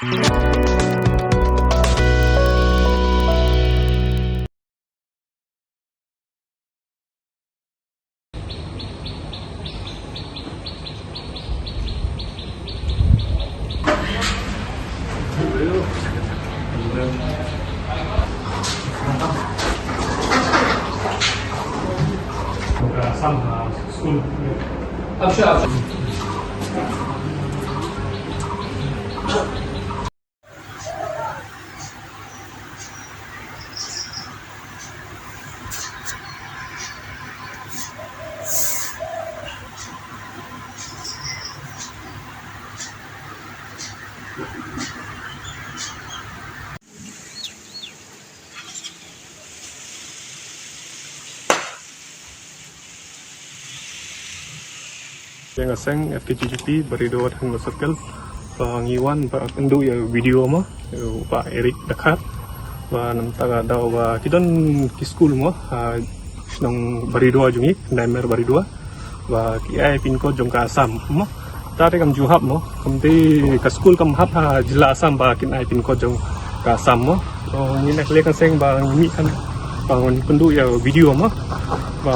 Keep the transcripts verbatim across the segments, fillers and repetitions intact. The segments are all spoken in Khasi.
Ïa nga seng F K G G P Baridua Technical Circle, ba ngi wan ba kynduh ïa video mo, ïa u Bah Eric Dkhar. Ba namar ka daw ba ki don ki skul mo ha shnong Baridua jong ngi, Naimer Baridua. Ba ki ai pin code jong ka Assam mo. Te kam ju hap mo, kam dei ka skul kam hap ha jylla Assam ba kin ai pin code jong ka Assam mo. To ngi na ka liang ka seng ba ngi mih kan ba ngi kynduh ïa video mo. Ba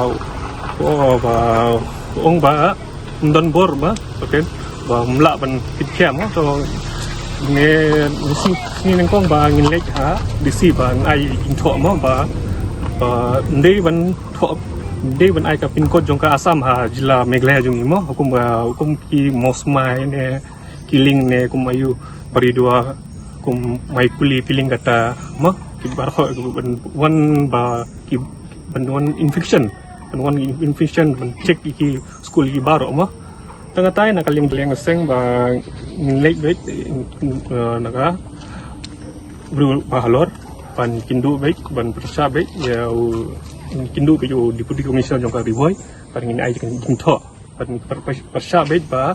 o ba ong ba ym don bor ba, okay, ba ym lah ban kit khia mo. To ngi ngi si ngi nyngkong ba ngin leit ha D C ba ngi ai jingthoh mo ba ba ym dei ban thoh, ym dei ban ai ka pin code jong ka Assam ha jylla Meghalaya jong ngi mo, kum, ah, kum ki Mawsmai ne, Killing ne, kum aïu Baridua, kum Maipuli, Pilling kata mo, ki baroh ban wan ba ki ban wan inspection, ban wan inspection, ban check ïa ki skul ki baroh mo. Tang katai na ka liang liang seng ba ngin leit beit, eh, na ka briew ba halor ban kynduh beit, ban pyrshah beit ïa u, kynduh beit ïa u Deputy Commissioner jong ka Ri Bhoi, ban ngin ai jingthoh, ban pyr-, pyr-, pyrshah beit ba,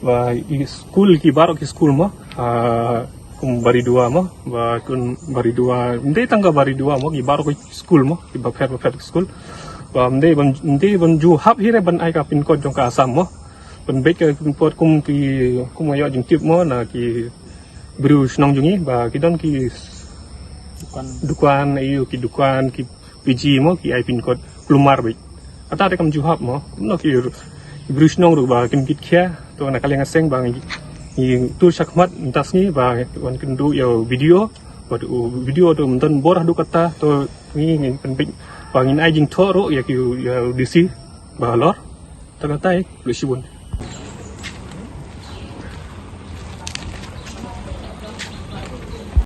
ba i skul ki baroh ki skul mo, ah, kum Baridua mo, ba kum Baridua, ym dei tang ka Baridua mo, ki baroh ki skul mo, ki bapher bapher ki skul. Ba ym dei ban, ym dei ban ju hap hi re ban ai ka pin code jong ka Assam mo. Ban beit ka pin code kum ki, kum nga ïoh jingtip mo na ki briew shnong jong ngi ba ki don ki dukan, dukan, aïu, ki dukan, ki P G mo, ki ai pin code kulmar beit. Kata te kam ju hap mo. No ki, ki briew shnong ruh ba kim kit khia. To na ka liang seng ba ngi, ngi tur shakhmat mynta sngi ba wan kynduh ïa u video. Ba u video to ym don bor haduh katta, to ngi, ngi pynbeit ba ngin ai jingthoh ruh ïa ki, ïa u D C ba halor. Tang katai, khublei shibun.